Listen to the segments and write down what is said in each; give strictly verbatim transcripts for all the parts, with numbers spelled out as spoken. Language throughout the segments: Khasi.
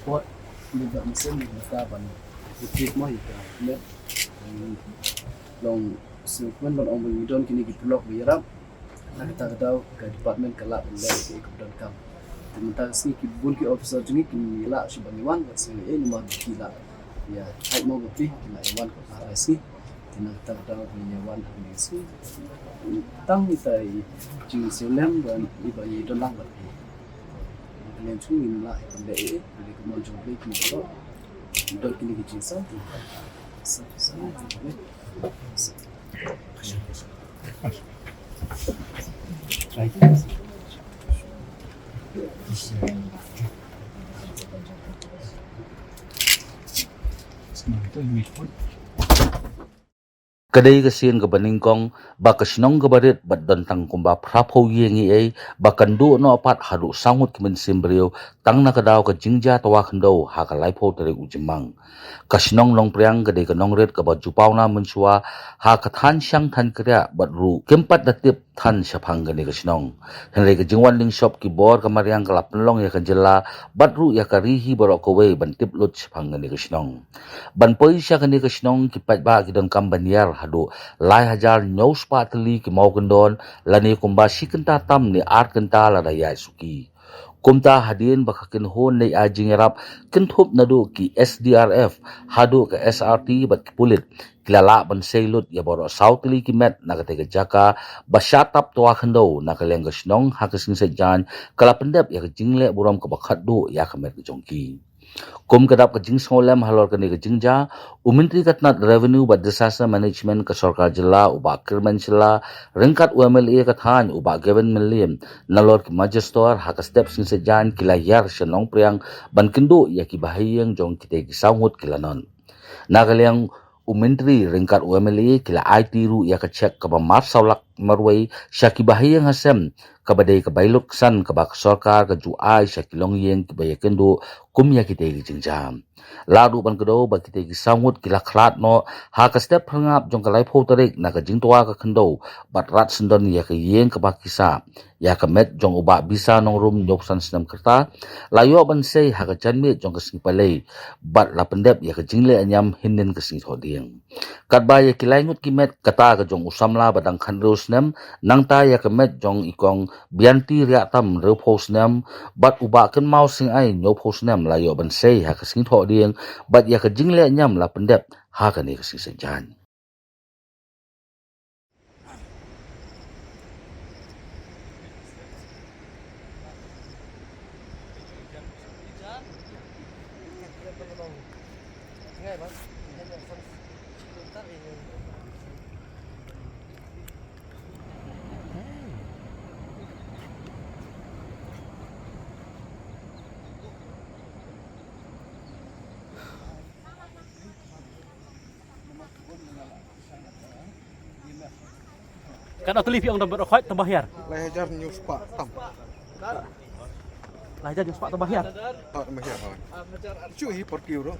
Bad ngi bad mynsiem ngi mynta ban ïa ka met, long sngewkmen ban ong ba ngi don kine ki paralok ba ïarap. Na kata ka daw ka department ka lah ban leh ïa kaei kaba donkam. Te mynta ka sngi ki bun ki officer jong ngi kim lah shuh ban ïa wan, bad sngewbha ïa namar ba ki lah ïa thait mo ba phi ki lah ïa wan ka para sngi. Te na kata ka daw ba ngi ïa wan hangne ka sngi, tang ita i jingsngewlem ba ngi ba ngi don lang bad phi. Ngi lah ïa ban leh ïa ka mon jong phi ki don kine ki jingsaw. Ka dei ka sien kaba nyngkong ba ka shnong kaba rit bad don tang kumba phraphew ïing ei ei ba kan duh noh pat haduh saw ngut ki mynsiem briew tang na ka daw ka jingjia twa khyndew ha ka laiphew tarik u Jymmang. Ka shnong Nongpriang ka dei ka nongrit kaba ju paw na mynshuwa ha ka thaiñ Shang Thaiñ Kriah bad ruh kim pat da tip than shaphang kane ka shnong. Hynrei ka jingwan lyngshop ki bor ka mariang ka la pynlong ïa ka jylla bad ruh ïa ka ri hi baroh kawei ban tip lut shaphang kane ka shnong. Ban poi sha kane ka shnong ki paidbah ki donkam ban ïar haduh lai hajar hynñiew spah tylli ki mawkyndon lane kumba shi kynta tam ne ar kynta lada ïaid suki. Kumta hadien ba ka kynhun leit ai jingïarap kynthup naduh ki S D R F haduh ka S R T bad ki pulit, ki la lah ban sei lut ïa baroh saw tylli ki met na katei ka jaka ba shah tap twa khyndew na ka liang ka shnong ha ka sngi Saitjaiñ ka la pyndep ïa ka jingleh burom kaba khatduh ïa ka met ka jong ki. Kum ka dap ka jingsngewlem halor kane ka jingjia, u Myntri ka tnat Revenue bad Disaster Management ka Sorkar Jylla u Bah Kyrmen Shylla, ryngkat u M L A ka thaiñ u Bah Gavin Mylliem, nalor ki Magistrate ha ka step sngi Saitjaiñ ki la ïar sha Nongpriang ban kynduh ïa ki bahaïing jong kitei ki saw ngut ki lanot. Na ka liang u Myntri ryngkat u M L A ki la aiti ruh ïa ka cheque kaba mar saw lak marwei sha ki bahaïing hasem, kaba dei ka bai lutksan kaba ka sorkar ka ju ai sha ki longïing kiba ïakynduh kum ïa kitei ki jingjia. La ruh ban kdew ba kitei ki saw ngut ki la khlad noh ha ka step phyrngap jong ka laiphew tarik na ka jingtwa ka khyndew bad rat syndon ïa ka ïing kaba ki sah. Ïa ka met jong u Bah Bisa Nongrum, hynñiewphew san snem ka rta, la ïoh ban sei ha ka janmiet jong ka sngi Palei bad la pyndep ïa ka jingleh niam hynnin ka sngi Thohdieng. Katba ïa ki lai ngut ki met, kata ka jong u samla ba dang khathynriew snem, nangta ïa ka met jong i Kong Bianti Riahtam, hynriewphew snem, bad u Bah Kynmaw Sing Ai, hynñiewphew snem, la ïoh ban sei ha ka sngi Thohdieng bad ïa ka jingleh niam la pyndep ha kane ka sngi Saitjaiñ. Katno tylli phi ong dang bad khot tang ba hiar? Lai hajar hynñiew spah tam. Lai hajar hynñiew spah tang ba hiar. Ah, tang ba hiar. Shu hi por kiu ro.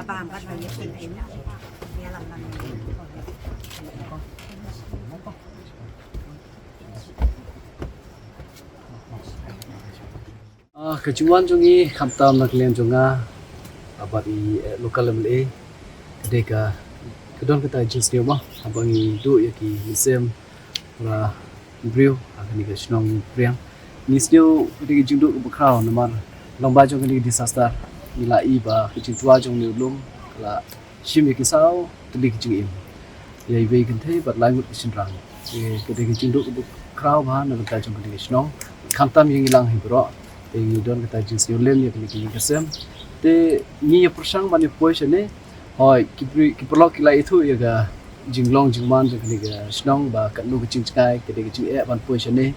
Ah, ka jingwan jong ngi khamtam na ka liang jong nga, ah, bad i, eh, local M L A, ka dei ka, ka don kata ka jingsniew mo, haba ngi duh ïa ki mynsiem para briew ha kane ka shnong Priang. Ngi sniew ka dei ka jingduh kaba khraw namar lyngba jong kane ka disaster ngi la i ba ka jingtwa jong une u lum ka la shim ïa ki saw tylli ki jingim, ïa iwei i kynthei bad lai ngut ki shynrang. Te ka dei ka jingduh kaba khraw bha na ka bynta jong kane ka shnong, khamtam ïa ngi lang hi baroh. Te ngi don kata ka jingsniew lem ïa kane ka ïing ka sem. Te ngi ïa pyrshang ban ïa poi shane. Hooid, ki briew, ki paralok ki la ithuh ïa ka jinglong jingman jong kane ka shnong ba katno ka jingjngai, ka dei ka jingeh ban poi shane.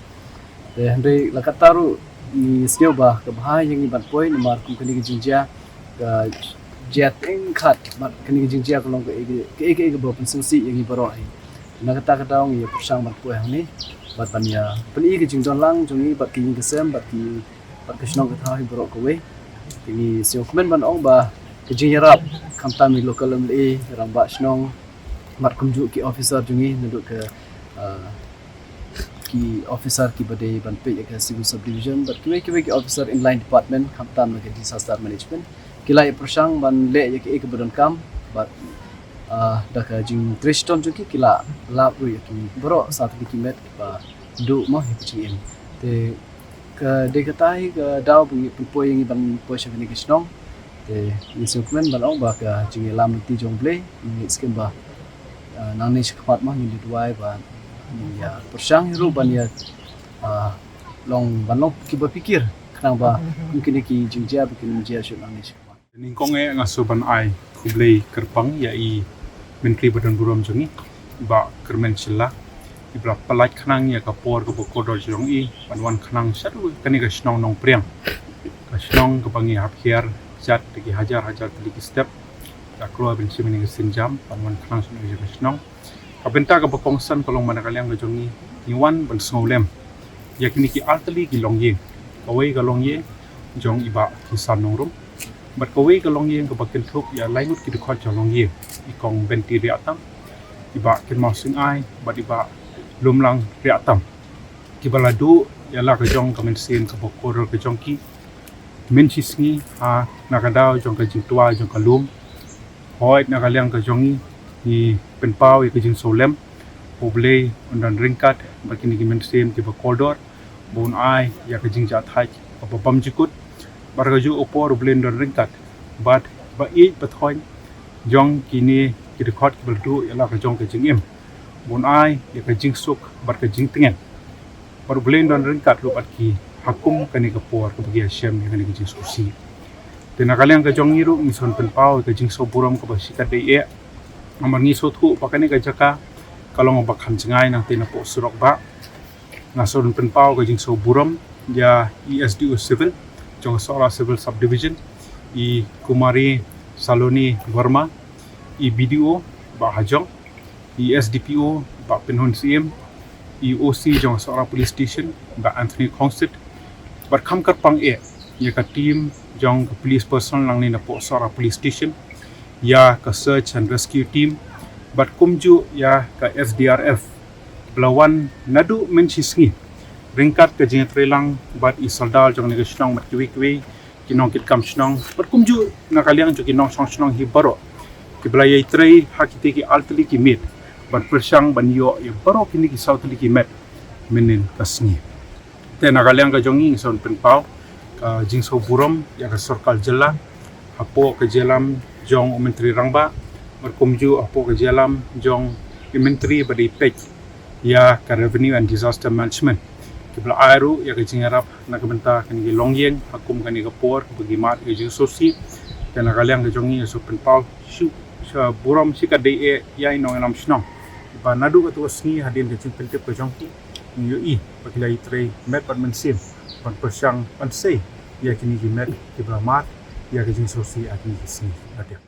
Te hynrei la katta ruh ngi sniew ba ka bha ïa ngi ban poi namar kum kane ka jingjia ka jia teng khat bad kane ka jingjia ka long kaei kaei kaba pynsngewsih ïa ngi baroh hi. Na kata ka daw ngi ïa pyrshang ban poi hangne bad ban ïa pyni ka jingdon lang jong ngi bad ka ïing ka sem bad ki, bad ka shnong ka thaw hi baroh kawei. Te ngi sngewkmen ban ong ba ka jingïarap khamtam i local M L A, rangbah shnong bad kumjuh ki officer jong ngi naduh ka, ah, ki officer kiba dei ban peit ïa ka civil subdivision bad kiwei kiwei ki officer in line department khamtam na ka disaster management ki la ïa pyrshang ban leh ïa kaei kaba donkam bad, ah, da ka jingtrei shitom jong ki ki la lap ruh ïa ki baroh saw tylli ki met kiba duh mo ha ka jingim. Te ka dei kata hi ka daw ba ngi pynpoi ïa ngi ban poi sha kane ka shnong. Te ngi sngewkmen ban ong ba ka jingïalam lynti jong U Blei, ngi ngeit skhem ba, ah, nangne shakhmat mo ngin ïa duwai ba ngin ïa pyrshang hi ruh ban ïa, ah, long ban long kiba phikir khnang ba kum kine ki jingjia ba kin ym jia shuh nangne shakhmat. Nyngkong eh nga shu ban ai khublei kyrpang ïa i Myntri ba don burom jong ngi, Bah Kyrmen Shylla, iba la pyllait khnang ïa ka por kaba kordor jong i ban wan khnang sha kane ka shnong Nongpriang. Ka shnong kaba ngi hap hiar jat da ki hajar hajar tylli ki step, da kloi ban shim ïa ka sienjam ban wan khnang sha kane ka shnong. Ka bynta kaba kongsan ka long ba na ka liang ka jong ngi, ngi wan ban sngewlem ïa kine ki artylli ki longïing. Kawei ka longïing jong i Bah Kisan Nongrum bad kawei ka longïing kaba kynthup ïa lai ngut ki dkhot jong longïing, i Kong Benti Riahtam, i Bah Kynmaw Sing Ai bad i Bah Lumlang Riahtam, kiba la duh ïa la ka jong ka mynsiem kaba kordor ka jong ki mynshisngi ha na ka daw jong ka jingtwa jong ka lum. Hooid, na ka liang ka jong ngi, ngi pynpaw ïa ka jingsngewlem, U Blei un don ryngkat bad kine ki mynsiem kiba kordor, ba un ai ïa ka jingjahthait kaba bymjukut. Bad ha kajuh ka por U Blei un don ryngkat bad ba ïeit ba thoiñ jong kine ki dkhot kiba la duh ïa la ka jong ka jingim, ba un ai ïa ka jingsuk bad ka jingtngen. Bad U Blei un don ryngkat ruh bad ki ha kum kane ka por kaba ki ïashem ïa kane ka jingsngewsih. Te na ka liang ka jong ngi ruh ngi sa pynpaw ïa ka jingsngewburom kaba shikatdei eh. Namar ngi sngewthuh ba kane ka jaka ka long kaba kham jngai nangta napoh surok bah. Nga sa pynpaw ka jingsngewburom ïa i S D O Civil jong ka Sohra Civil Subdivision, i Kumari Saloni Verma, i B D O Bah Hajong, i S D P O Bah Pynhun Syiem, i O C jong ka Sohra Police Station Bah Anthony Khongsit, bad kham kyrpang eh ïa ka team jong ka police personnel nangne napoh Sohra Police Station, ïa ka search and rescue team, bad kumjuh ïa ka S D R F ba la wan naduh mynshisngi ryngkat ka jingïatreilang bad i sordar jong kane ka shnong bad kiwei kiwei ki nongkitkam shnong bad kumjuh na ka liang jong ki nongshong shnong hi baroh, kiba la ïatrei ha kitei ki artylli ki miet ban pyrshang ban ïoh ïa baroh kine ki saw tylli ki met mynnin ka sngi. Te na ka liang ka jong ngi ngi sa pynpaw ka jingsngewburom ïa ka sorkar jylla hapoh ka jingïalam jong u Myntri Rangbah bad kumjuh hapoh ka jingïalam jong i Myntri ba dei peit ïa ka Revenue and Disaster Management, kiba la ai ruh ïa ka jingïarap na ka bynta kane ka longïing ha kum kane ka por kaba ki mad ïa ka jingsngewsih. Te na ka liang ka jong ngi ngi sa pynpaw shu, sha burom shikatdei eh ïa i nongïalam shnong ba naduh katto ka sngi hadien ka jingpyntip ka jong ki, ngi ïohi ba ki la ïatrei met bad mynsiem ban pyrshang ban sei ïa kine ki met kiba la mad ïa ka jingsngewsih ha kine ki sngi ba dep.